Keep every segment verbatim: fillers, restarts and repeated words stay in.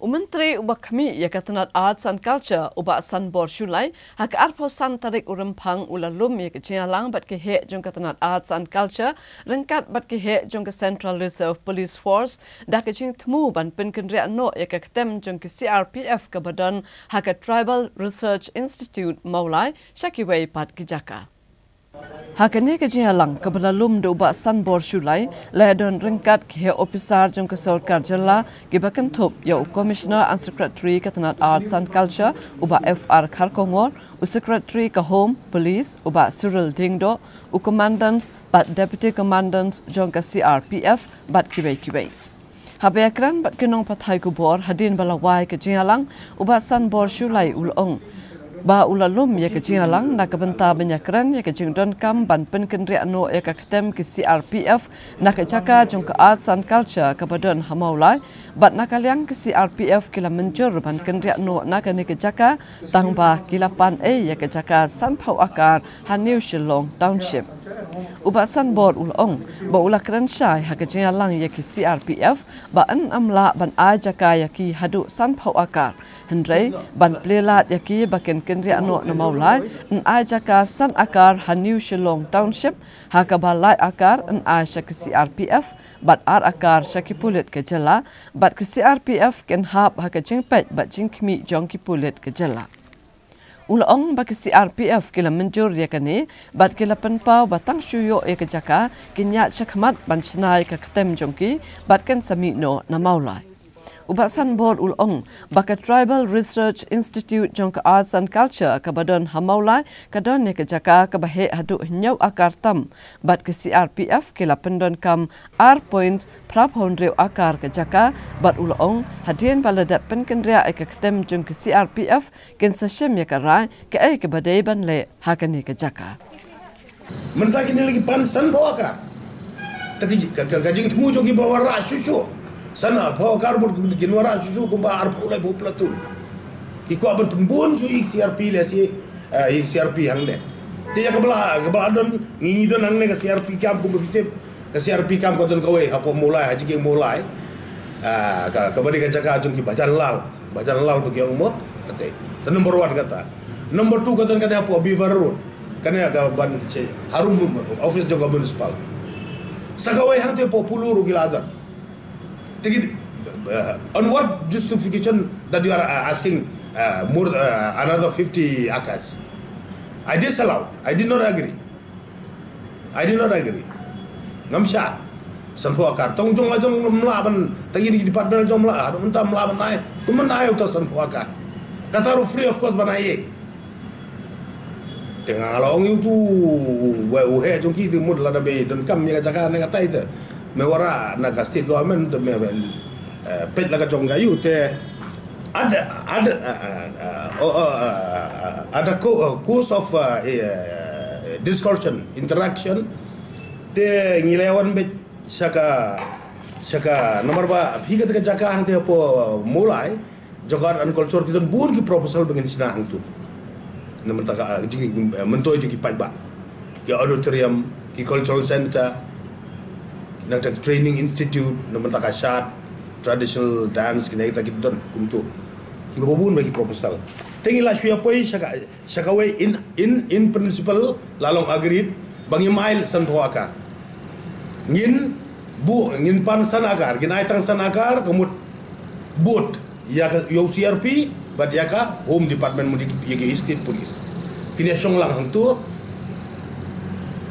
U Myntri uba khmih ïa ka tnat Arts and Culture, u Bah Sanbor Shullai, ha ka arphew san tarik u Rymphang u la lum ïa ka jingïalang bad ki heh jong ka tnat Arts and Culture, ryngkat bad ki heh jong ka Central Reserve Police Force, da ka jingthmu ban pynkynriah noh ïa ka ktem jong ki C R P F kaba don ha ka Tribal Research Institute Mawlai, sha kiwei pat ki jaka. Ha kane ka jingïalang kaba la lum da u Bah Sanbor Shullai, la ïadon ryngkat ki heh ophisar jong ka sorkar jylla, kiba kynthup ïa u Commissioner and Secretary ka tnat Arts and Culture, u Bah F R Kharkongor, u Secretary ka Home, Police, u Bah Cyril Diengdoh, u Commandant bad Deputy Commandant jong ka C R P F bad kiwei kiwei. Haba ïakren bad ki nongpathai khubor hadien ba la wai ka jingïalang, u Bah Sanbor Shullai u la ong ba u la lum ïa ka jingïalang na ka bynta ban ïakren ïa ka jingdonkam ban pynkynriah noh ïa ka ktem ki C R P F na ka jaka jong ka Arts and Culture kaba don ha Mawlai, bad na ka liang ki C R P F ki la mynjur ban kynriah noh na kane ka jaka, tang ba ki la pan ei ïa ka jaka sanphew akar ha New Shillong Township. U Bah Sanbor u la ong ba u la kren shai ha ka jingïalang ïa ki C R P F ba yn ym lah ban ai jaka ïa ki haduh sanphew akar. Hynrei ban plie lad ïa ki ba kin kynriah noh na Mawlai, yn ai jaka san akar ha New Shillong Township, ha kaba lai akar yn ai sha ki C R P F bad ar akar sha ki pulit ka jylla, bad ki C R P F kin hap ha ka jingpeit bad jingkhmih jong ki pulit ka jylla. U la ong ba ki C R P F ki la mynjur ïa kane, bad ki la pynpaw ba tang shu ïoh ïa ka jaka, kin ïaid shakhmat ban shna ïa ka ktem jong ki, bad kin sa mih noh na Mawlai. U Bah Sanbor u la ong ba ka Tribal Research Institute jong ka Arts and Culture kaba don ha Mawlai, ka don ïa ka jaka kaba heh haduh hynñiew akar tam, bad ka C R P F ki la pyndonkam ar point phra phew hynriew akar ka jaka, bad u la ong hadien ba la dep pynkynriah ïa ka ktem jong ka C R P F, kin sa shim ïa ka rai kaei kaba dei ban leh ha kane ka jaka. Mynta kine la ki pan sanphew akar. Te ki, ka, ka, ka jingthmu jong ki ba wanrah shuh shuh. Sanphew akar bad kin wanrah shuh shuh kumba arphew laiphew platoon. Ki kwah ban pynbun shuh ïa ki C R P lehse, eh, ïa ki C R P hangne. Te ïa kaba la, kaba la don, ngi don hangne ka C R P camp kumba phi tip. Ka C R P camp ka don kawei hapoh Mawlai, ha jingkieng Mawlai. Ah, ka, kaba dei ka jaka jong ki Bajan Lal. Bajan Lal ba ki ong mo. Kata. Te number one kata. Number two kata kane hapoh Beaver Road. Kane ka ban che harum office jong ka municipal. Sa kawei hangte hapoh Pulu ruh ki la don. Te ki, uh, on what justification that you are, uh, asking, uh, more, uh, another fifty acres? I disallow. I did not agree. I did not agree. Ngam shah. Sanphew akar. Tang jong la jong ym lah ban, tang ïa ki department jong ym lah. Haduh mynta ym lah ban ai. Kumno ai uta sanphew akar. Kata ruh free of cost ban ai. Te nga la ong ïa utu, wei u heh jong ki te mut lada me donkam ïa ka jaka ne katai te. Me wanrah na ka state government te me, me, eh, peit la ka jong ka ïa u te. Ada, ada, eh, eh, eh, oh, oh, eh, eh, ada co-, eh, course of, eh, eh, discussion, interaction. Te ngi la wan beit sha ka, sha ka namar ba phi kata ka jaka hangte hapoh Mawlai, jong ka Art and Culture ki don bun ki proposal ba ngin shna hangtu. Na mynta ka, ah, jing, eh, myntoi jong ki paidbah. Ki auditorium, ki cultural center, nangta ki training institute, na mynta ka shad, traditional dance, kine kita ki don kumtu. Ki ba bun ba ki proposal. Te ngi la shu ïa poi sha ka, sha kawei in, in, in principle la long agreed ba ngim ai sanphew akar. Ngin buh, ngin pan san akar, ngin ai tang san akar, ka mut bud ïa ka, ïa u C R P bad ïa ka Home Department mut ïa ki state police. Kin ïa shong lang hangtu,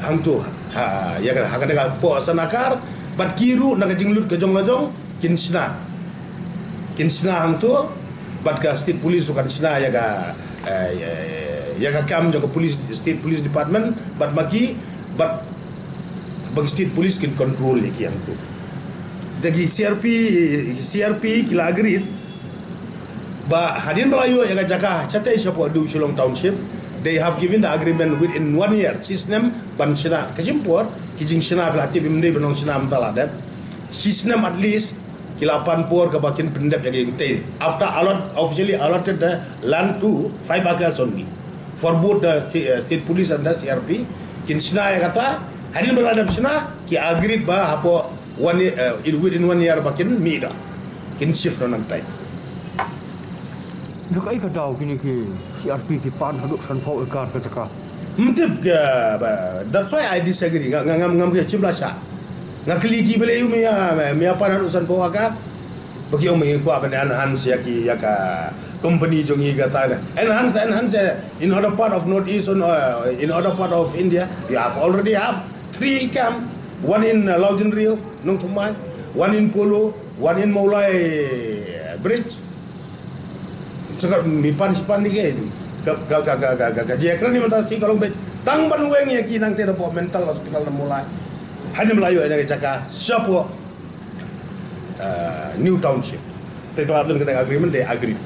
hangtu, ha, ïa ka, ha kane ka poh san akar, bad ki ruh na ka jinglut ka jong la jong, kin shna. Kin shna hangtu, bad ka state police ruh kan shna ïa ka, eh, ïa, ïa ka kam jong ka police, state police department, bad ma ki, bad ba ki state police kin control ïa ki hangtu. Te ki C R P, C R P ki la agreed, ba hadien ba la ïoh ïa ka jaka, shatei shapoh New Shillong Township, they have given the agreement within one year, shi snem ban shna, ka shim por, ki jingshna phi la tip ym dei ban ong shna mynta la dep. Shi snem at least, ki la pan por kaba kin pyndep ïa ki tei. After allot, officially allotted the land to five acres only. For both the sta-, uh, state police and the C R P, kin shna ïa kata, hadien ba la dep shna, ki agreed ba hapoh one year, uh, in, within one year ba kin mih da. Kin shift na nangtai. Duk ai ka daw kini ki C R P ki pan haduh sanphew ekar ka jaka. Mtip ke ba, that's why I disagree. Nga ngam ngam ke chim la sha. Nga kli ki bele yu mia mia pan haduh sanphew ekar. Bagi ong mia kwa ban enhance ya ki ya ka company jong i ka ta. Enhance enhance in other part of northeast or in other part of India. You have already have three camp. One in Laujin Rio, Nongthymmai. One in Polo. One in Mawlai Bridge. Saka mi pan si pan ni ke ka ka ka ka ka ka je kra ni mata si ka long bet tang ban weng ya ki nang te da bo mental hospital na Mawlai. Hani mlayu ina ka jaka shapo New Township. Te ka latun ka agreement de agree.